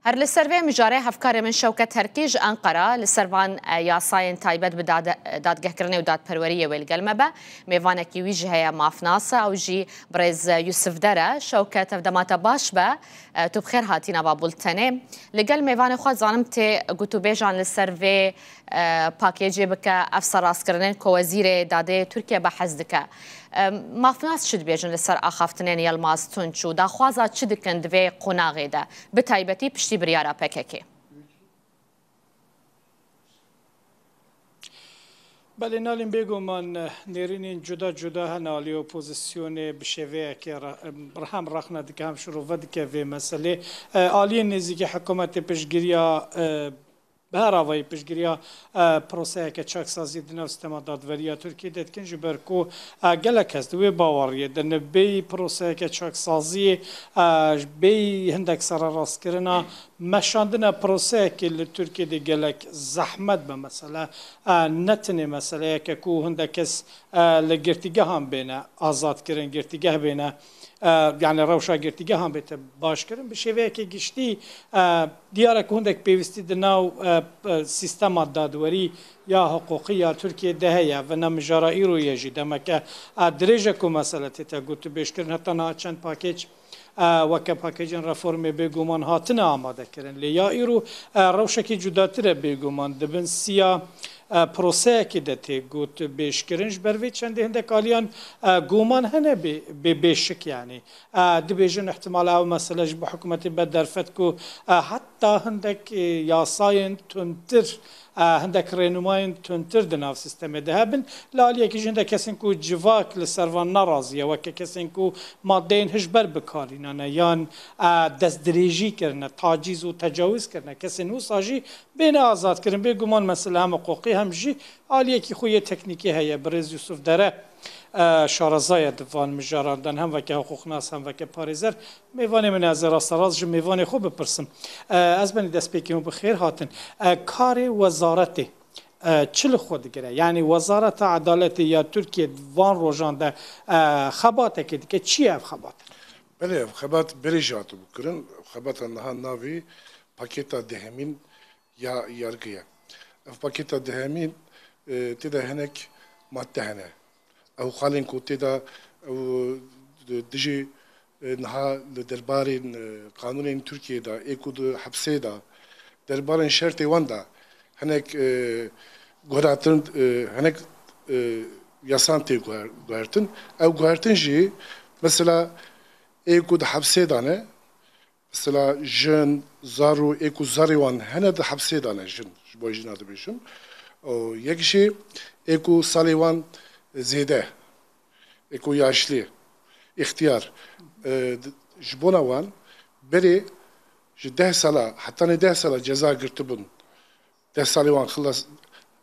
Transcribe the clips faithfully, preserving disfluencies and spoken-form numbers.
Her li ser vê mijarê hevkarê min Şewket Herkî ji Enqera li ser van, e, yasayên taybet bi dade-, dadgehkirinê û dadperweriyê wê li gel me be. Mêvanekî wî jî heye mafnas e, ew jî birêz Yusuf Der e. Şewket, ev dema te baş be. E, tu bi xêr hatî nava bultenê. Li gel mêvanê xwe zanim tê gotûbêjan li ser vê, e, pakêcê bike, ev serrastkirinên ku wezîrê dadê Tirkiye behs dike. E, mafnas çi dibêjin li ser axaftinên Yilmaz Tunç û daxwaza çi dikin di vê qonaxê de, bi taybetî piştî biryara P K K? Belê Nalîn, bêguman nêrînên cuda cuda hene alî opozisyonê bi şêveyekê re-, hem rexne dike hem şirove dike vê meselê. E, aliyên nêzîkî hikûmetê piştgiriya, e, bi her avayî piştgiriya, e, proseyeke çaksaziyê di nav sîstema dadweriya Tirkiyê de dikin, ji ber ku, e, gelek kes di wê baweriyê de ne bêyî proseyeke çaksaziyê, e, bêyî hindek sererastkirina meşandina proseyekê li Tirkiyê de gelek zehmet be. Mesela, e, ne tenê meseleyeke ku hindek kes, e, li girtîgehan bêne azadkirin, girtîgeh bêne, e, yani rewşa girtîgehan bête başkirin. Bi şêveyeke giştî, e, diyar e ku hindek pêwîstî di nav, e, p-, sîstema dadwerî ya hiqûqî ya Tirkiyê de heye. Vina mijara îro ye jî demeke, e, dirêj e ku mesele tête gotûbêjkirin. Heta niha çend pakêc, e, weke pakêcên reformê bêguman hatine amadekirin. Lê ya îro, e, rewşekî cudatir e bêguman. Di bin siya, e, proseyekê de tê gotûbêjkirin. Ji ber vê çendê hindek aliyan, e, guman hene bê, bê, bêşik yanî. E, dibêjin ihtimal ew mesele ji bo hikûmetê be derfet ku, e, heta hindek, e, yasayên tundtir, e, hindek rênûmayên tundtir di nav sîstemê de hebin. Li aliyekî jî hindek kesên ku civak li ser van nerazî ye, weke kesên ku madeyên hişber bi karî nane yan, e, destdirêjî kirine, taciz û tecawîz kirine, kesên wisa jî bêne azadkirin. Bêguman mesele hem hiqûqî hem jî aliyekî xwe yê teknîkî heye. Birêz Yusuf Dere, e, şareza ye di van mijaran de, hem weke hiqûqnas hem weke parêzer. Mêvanê min, ez ê rasterast ji mêvanê xwe bipirsim. E, ez benî destpêkê hûn bi xêr hatin. E, karê wezaretê, e, çi li xwe digire? Yanî Wezareta Edaletê ya Tirkiye di van rojan de, e, xebatekê dike. Çi ye ev xebat? Belê, ev xebat berê jî hatibû kirin. Ev xebata niha navê pakêta dehemîn ya yargê ye. Ev pakêta dehemîn, e, tê de hinek madde hene. Ew xalên ku tê de, ew, e, dijî, e, niha li derbarên, e, qanûnên Tirkiyê de, ê ku di hepsê de, derbarên şertê wan de hinek, e, guhertin, e, hinek, e, yasan tê guher-, guhertin. Ew guhertin jî, mesela, ê ku di hepsê de ne, mesela jin, zarok, ê ku zarê wan hene di hepsê de ne, jin, ji bo jina dibêjim. Û yek jî ê ku salê wan zêde, ê ku yaşlî, îxtiyar, e, d-, ji bona wan berê ji deh sala, hetanê deh sala ceza girtibûn. Deh salê wan xilas,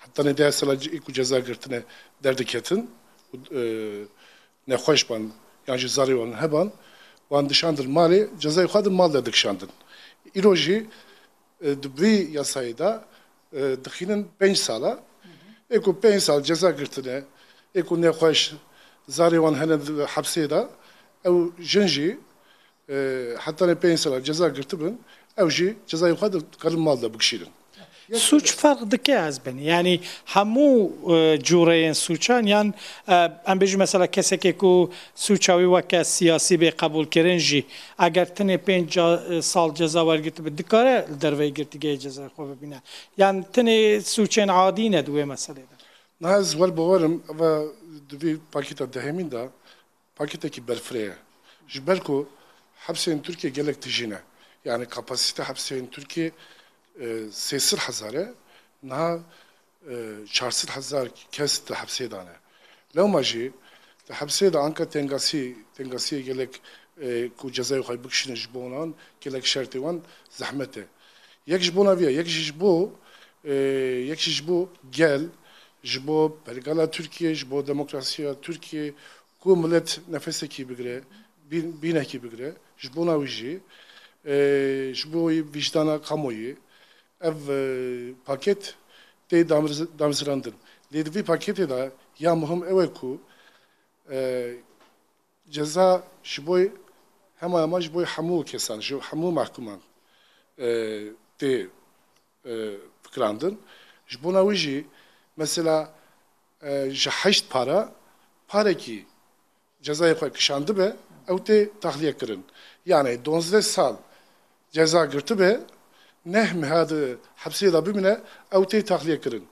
hetanê deh sala ê ku ceza girtine derdiketin û, e, nexweş ban yan jî zarê wan heban, wan dişandin malê, cezayê xwe di mal de dikişandin. Îro jî, e, di vî yasayê de, e, dixînin pênc sala. Ê ku pênc sal ceza girtine, ê ku nexweş, zarê wan hene di hepsê de, ew jin jî, e, hetanê pênc sala ceza girtibin, ew jî cezayê xwe dikarin mal de bikişînin. Sûc ferq dike ez benî. Yanî hemû, e, cûreyên sûcan yan, e, em bêjin mesela kesekê ku sûca wî weke siyasî bê qebûlkirin jî, eger tenê pênc ca-, e, sal ceza wergirtibe, dikare li derveyî girtîgehê cezayê xwe bibîne. Yan tenê sûcên adî ne di wê meselê de? Niha ez wer bawerim, eva di vî pakêta dehemîn de pakêtekî berfireh e. Ji ber ku hepsên Tirkiye gelek tijî ne. Yani kapasite hepsên Tirkiye, e, sê sed hezar e, niha, e, çar sed hezar kes di hepsê de ne. Lewma jî di hepsê de anka tengasî, tengasiyê gelek, e, ku cezayê xwe bikişînin ji bo wan, gelek şertê wan zehmet e. Yek ji bona vî ye, yek jî ji bo, e, yek jî ji bo gel, ji bo pergala Tirkiye, ji bo demokrasiya Tirkiye, ku milet nefesekî bigire, bîn-, bînekî bigire, ji bona wî jî, e, ji bo wî vîjdana kamoyê, ev, e, paket tê damriz-, damezrandin. Lê di vî paketê de ya muhim ew e ku, e, ceza ji bo hema hema ji bo hemû kesan, ji hemû mehkûman. e, tê, e, fikirandin. Ji bona wî jî mesela, e, ji heşt para, parekî cezayê xwe kişandibe, ew tê taxliye kirin. Yani duwazdeh sal ceza girtibe, neh meha di hepsê de bimîne, ew tê taxliye kirin.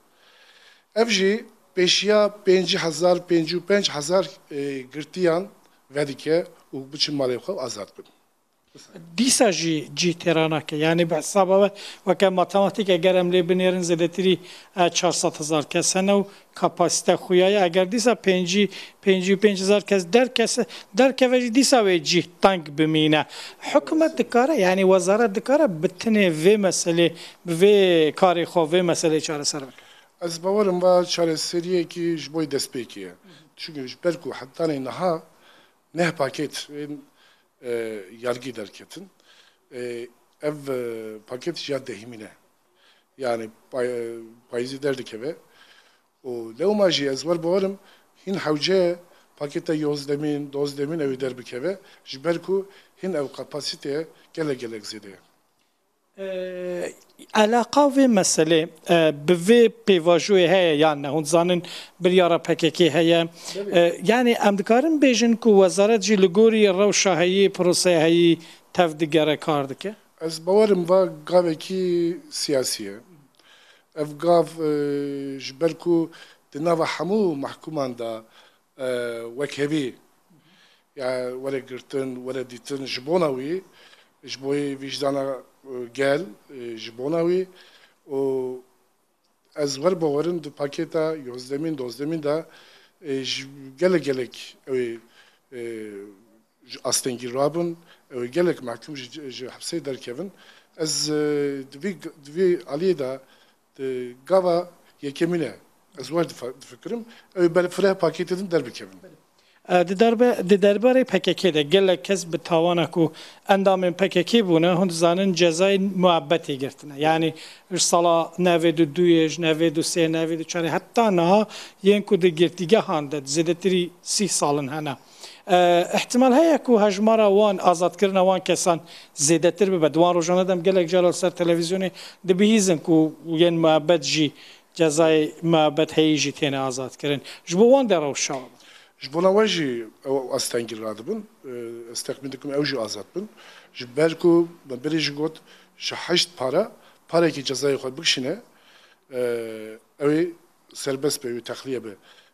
Ev jî pêşiya pêncî hezar, pêncî û pênc hezar, e, girtiyan vedike û biçin malê xwe û azad bin. Dîsa jî cî têra nake. Yanî bi hesaba we weke matematîk eger em lê binêrin zêdetirî, e, çar sed hezar kes hene û kapasîte xuya ye. Eger dîsa pêncî, pêncî û pênc hezar kes derkese, derkeve jî dîsa wê cî teng bimîne. Hikûmet dikare, yanî wezaret dikare bi tinê vê meselê, bi vê karê xwe vê meselê çareser bike? Ez bawerim va çareseriyekî ji bo destpêkê ye. Çunke ji ber ku hetanî niha neh pakêt ên, e, yargî derketin. E, ev, e, pakêt ya dehemîn e. Yani pay-, payîzî derdikeve. Û lewma jî ez wer bawerim hîn hewce pakêta yozdemîn, dozdemîn ew ê derbikeve. Ji ber ku hîn ew kapasîte gelek gelek zêde ye. E, Elaqa vê meselê, e, bi vê pêvajoyê heye yan ne? Hûn dizanin biryara P K K heye. E, yanî em dikarin bêjin ku wezaret jî li gorî rewşa heyî, proseyê heyî tev digere kar dike? Ez bawerim va gavekî siyasî ye. Ev gav, e, ji ber ku di nava hemû mehkûman de, e, wekhevî ya were girtin, were dîtin ji bona wî, ji bo yê vîjdana, e, gel, e, ji bona wî û ez wer bawerim di pakêta yozdemîn, dozdemîn de, e, ji gelek gelek ew ê, e, ji astengî rabin, ew ê gelek mehkûm ji, ji hepsê derkevin. Ez, e, di vî, di vî aliyê de, di gava yekemîn e, ez wer dife-, difikirim, ew ê ber-, fireh pakêtê din derbikevin. E, di derbe-, di derbarê P K K de gelek kes bi tawana ku endamên P K K bûne, hûn dizanin cezayên muebbetê girtine. Yanî ji sala newêd û duyê, ji newêd û sê, newêd û çarê heta niha yên ku di girtîgehan de zêdetirî sî salin hene. E, ihtimal heye ku hejmara wan, azadkirina wan kesan zêdetir bibe. Di wan rojan de em gelek cara li ser televîzyonê dibihîzin ku yên muebbet jî, cezayê muebbet heyî jî têne azadkirin. Ji bo wan de rewş çawa be? Ji bona we jî ew astengî radibin. E, ez texmîn dikim ew jî azad bin. Ji ber ku me berê jî got, ji heşt para, parekî cezayê xwe bikişîne, e, ew ê serbest be, ew ê texliye be.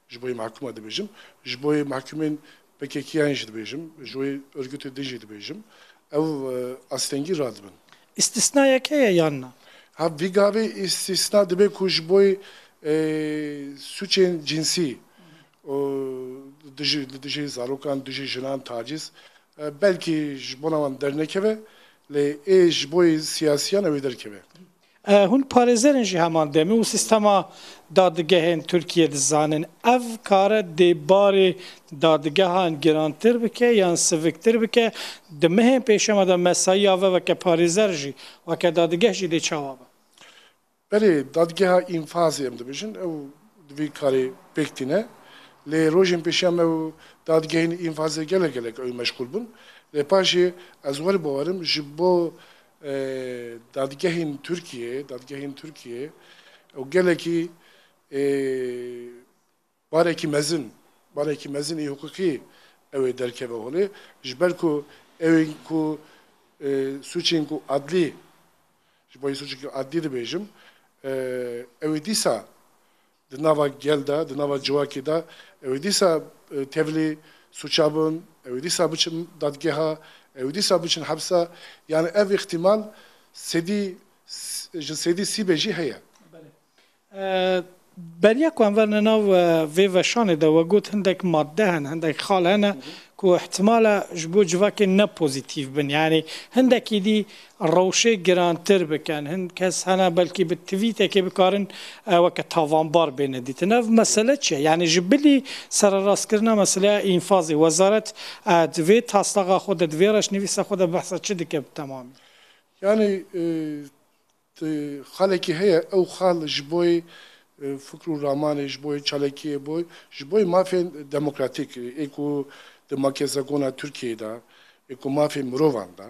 Ji bo yê mehkûma dibêjim. Ji bo yê mehkûmên P K K'yan jî dibêjim. Ji bo yê örgütê din jî dibêjim. Ew, e, astengî radibin. Îstisnayek heye yan na? Ha, vî gavê îstisna dibe ku ji bo yê, e, sûcên cinsî û dijî, li dijî zarokan, dijî jinan tacîz, e, belkî ji bona wan dernekeve, lê ê ji bo yê siyasiyan ew ê derkeve. E, hûn parêzer in jî heman demê û sîstema dadgehên Tirkiyê dizanin. Ev kare dê barê dadgehan girantir bike yan siviktir bike? Di mehên pêşema de mesayiya ve weke parêzer jî, weke dadgeh jî dê çawa be? Berê dadgeha înfazê em dibêjin, ew di vî karê pêk tîne. Lê rojên pêşiya me û dadgehên înfazê gelek gelek ew meşxûl bûn. Lê paşê ez wer bawerim ji bo, e, dadgehên Tirkiyê, dadgehên Tirkiyê ew gelekî, e, barekî mezin, barekî mezin ê hiqûqî ew ê derkeve holê. Ji ber ku ew ên ku, e, sûcên ku adlî, ji bo yê sûcekî adlî dibêjim, e, ew ê dîsa di nava gel de, di nava civakê de, ew ê dîsa, e, tevlî sûca bin, ew ê dîsa biçin dadgeha, ew ê dîsa biçin hepsa. Yani ev îhtimal sedî, ji sedî sî be jî heye. E, beriya ku em verine nav, e, vê veşanê de we got hindek madde hene, hindek xal hene ku ihtimala ji bo civakê ne pozîtîf bin. Yanî hindekî dî rewşê girantir bikin. Hin kes hene belkî bi twîtekê bikarin, e, weke tavanbar bêne dîtin. Ev mesele çi ye? Yanî ji bilî sererastkirina meseleya înfazê, wezaret, e, di vê taslaxa xwe de, di vê reşnivîsa xwe de behsa çi dike bi temamî? Yani, e, Ti xalekî heye, ew xal ji bo yê, e, fikr û ramanê, ji bo yê çalakiyê, bo, ji bo yê mafên demokratîk, ê ku di makezagona Tirkiyeyê de, ê ku mafên mirovan de,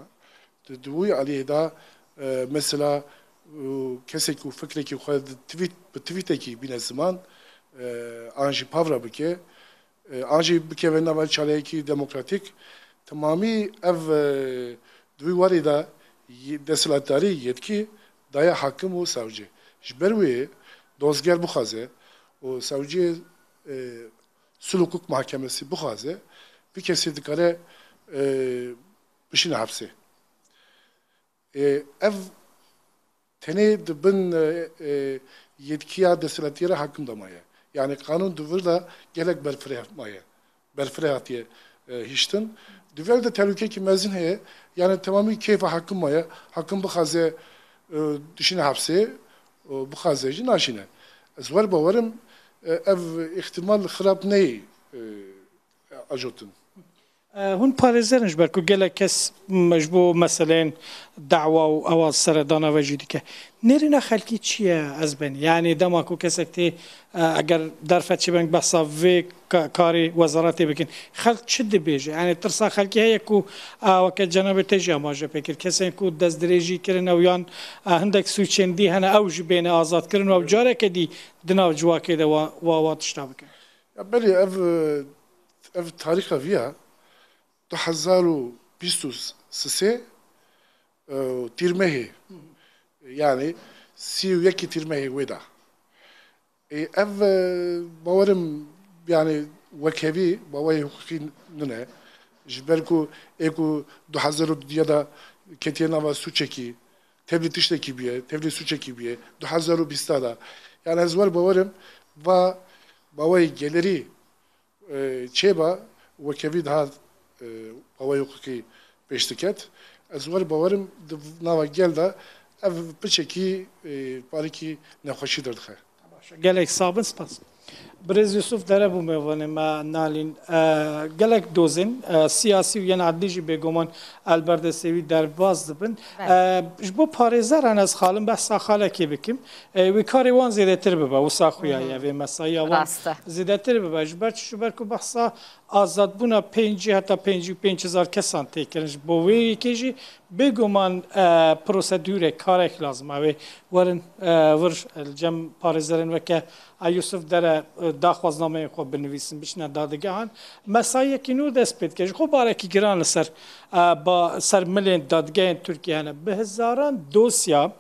di, di wî aliyê de, E, mesela, e, kesek ku fikrekî xwe di tweet, bi tweetekî bîne ziman, e, an jî pavra bike, e, an jî bikeve nava çalayekî demokratîk, temamî ev, e, di wî warî de y-, desthilatdarî, yetkî daye hakim û savcî. Ji ber wê dozger bixwaze û savciyê, e, sil hukuk mahkemesi bixwaze, vî kesî dikare, e, bişîne hepsê. E, ev tenê di bin, e, e, yetkiya desthilatiyê re hakim de maye. Yani qanûn di vir de gelek berfireh maye. Berfireh hatiye, e, hiştin. Di vir de tehlûkeyekî mezin heye. Yani temamî keyfa hakim maye. Hakim bixwaze, e, dişîne hepsê, e, bixwaze jî naşîne. Ez wer bawerim, e, ev îhtimal xirab neyê, e, ajotin. E, hûn parêzer in, ji ber ku gelek kes, m, ji bo meseleyên dawa û ewa seredana ve jî dike. Nêrîna xelkî çi ye, ez benî? Yani dema ku kesek tê, e, eger derfet çi ben behsa vê ka-, karê wezaretê bikin, xelk çi dibêje? Yani tirsa xelkî heye ku, e, weke cenabê te jî amaje pê kir. Kesên ku destdirêjî kirin ew yan, e, hindek sûcên dî hene, ew jî bêne azadkirin û ew careke dî di nav civakê de wa, wa, wa tişta bikin. Ya belê ev, ev tarîxa viya du hezar û bîst û sê, e, tîrmehê, yani sî û yekî tîrmehê wê de. E, ev, e, bawerim, yani wekhevî bawayê hiqûqî nine. Ji ber ku ê ku du hezar û duya de ketiye nava sûcekî, tevlî tiştekî bûye, tevlî sûcekî bûye, du hezar û bîsta de. Yani ez wer bawerim, va bawayê gelerî, e, çêba wekevî daha, e, bawayê hiqûqî pêş diket. Ez wer bawerim di nava gel de ev piçekî, e, parikî nexweşî derdixe. Gelek sabin spas. Birêz Yusuf Dere bû mêvanê me nalîn. E, gelek dozên, e, siyasî û yên edlî jî bêguman el ber destê wî derbas dibin. Belê. E, ji bo parêzeran ez xalim behsa xalekê bikim. E, wê karê wan zêdetir bibe, wisa xuya ye vê mesaya wan Rast e. zêdetir bibe. Ji ber çi? Ji ber ku behsa azadbûna pêncî heta pêncî û pênc hezar kesan tê kirin. Ji bo wê yekê jî bêguman, e, prosedûrek, karek lazim e. Wê werin, e, vir, e, li cem parêzerên weke, e, Yusuf Dere, e, daxwaznameyên xwe binivîsin, biçine dadegehan. Mesayekî nû dest pê dike. Ji xwe barekî giran li ser, e, ba, ser milên dadgehên Tirkiye hene. Bi hezaran dosya,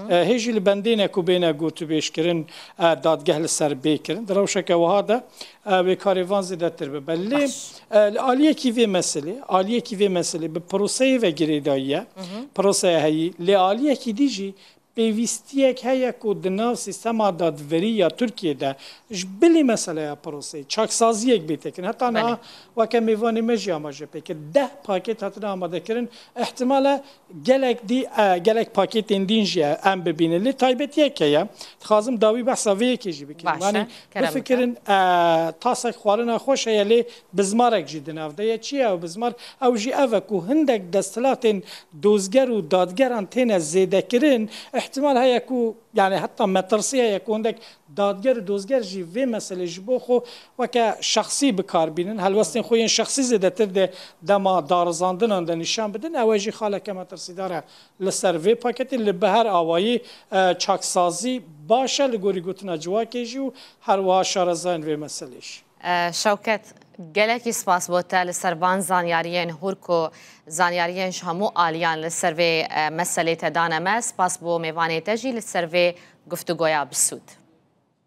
e, hê jî li bendê ne ku bêne gotûbêjkirin, e, dadgeh li ser bê kirin. Di rewşeke wiha de, e, wê karê van zêdetir bibe. Lê, Baş. e, li aliyekî vê meselê, aliyekî vê meselê bi proseyê ve girêdayî ye. Proseya heyî. Lê aliyekî dî jî pêwîstiyek heye ku di nav sîstema dadverî ya Tirkiyê de ji bilî meseleya proseyê çaksaziyek bê tekin. Heta niha Belê. weke mêvanê me jî amaje pê kir. Deh paket hatine amadekirin. Îhtimal e gelek dî, e, gelek pakêtên dîn jî em bibînin. Lê taybetiyek heye. Dixwazim dawî behsa vê yekê jî bikim. Baş e, Yani kerem bifikirin, e, tasek xwarina xweş heye, lê bizmarek jî di nav de ye. Çi ye ew bizmar? Ew jî ev e ku hindek desthilatên dozger û dadgeran têne zêdekirin. Îhtimal heye ku, yani heta metirsî heye ku hindek dadger û dozger jî vê meselê ji bo xwe weke şexsî bi kar bînin. Helwestên xwe yên şexsî zêdetir di dema darizandinan de nîşan bidin. Ew e jî xaleke metirsîdar e li ser vê paketê. Li bi her awayî, e, çaksazî baş e li gorî gotina civakê jî û her wiha şarezayên vê meselê jî. E, Şewket, gelekî spas bo te li ser van zanyariyên hûr ku zanyariyên ji hemû aliyan li ser vê, e, meselê te dane me. Spas bo mêvanê te jî li ser vê guftûgoya bi sûd.